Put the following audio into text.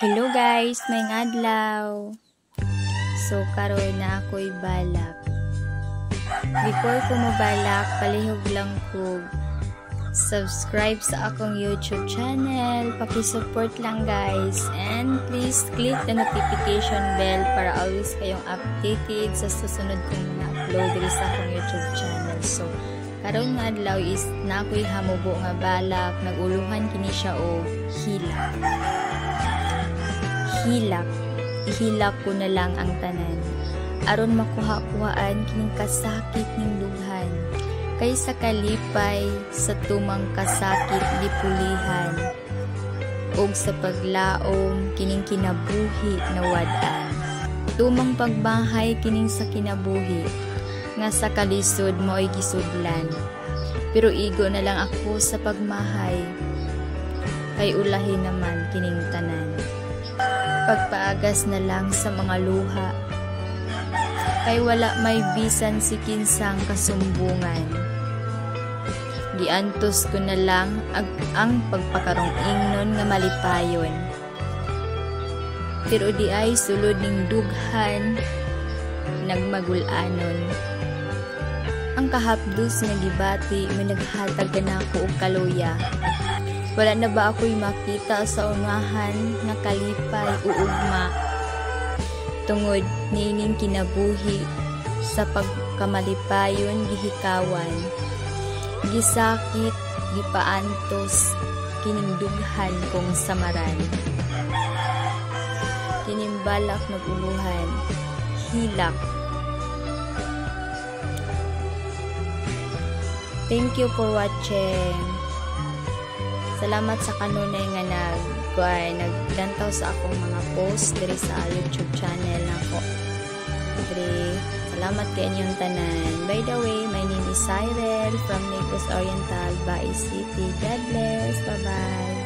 Hello guys, maayong adlaw. So karon naa ko'y balak. Before ko mobalak, palihog lang ko subscribe sa akong YouTube channel. Paki-support lang, guys. And please click the notification bell para always kayong updated sa susunod kong mga upload diri sa akong YouTube channel. So karon nga adlaw is naa ko'y hamubo nga balak, nag-uluhan kini siya og hilak. Hilak. Ihilak ko na lang ang tanan aron makuha-kuhaan kining kasakit ning dughan. Kay sa kalipay sa tumang kasakit gipulihan ug sa paglaom kining kinabuhi nawad-an. Tumang pagbahay kining sa kinabuhi nga sa kalisod mao'y gisudlan. Pero igo na lang ako sa pagmahay kay ulahi naman kining tanan. Pagpaagas na lang sa mga luha kay wala may bisan si kinsang kasumbungan. Giantos ko na lang ang pagpakarong ingnon nga malipayon. Pero diay sulod ning dughan nagmagul-anon. Ang kahapdos nga gibati may naghatag kanako og kaluya. Wala na ba ako'y makita sa unahan nga kalipay o ugma? Tungod niining kinabuhi sa pagkamalipayon gihikawan. Gisakit, gipaantos, kining dughan kong samaran. Kining balak nag-uluhan, hilak. Thank you for watching. Salamat sa kanunay nga naglantaw sa akong mga post diri sa YouTube channel nako. Diri, salamat kay inyong tanan. By the way, my name is Cyril from Negros Oriental, Bais City. God bless. Bye-bye.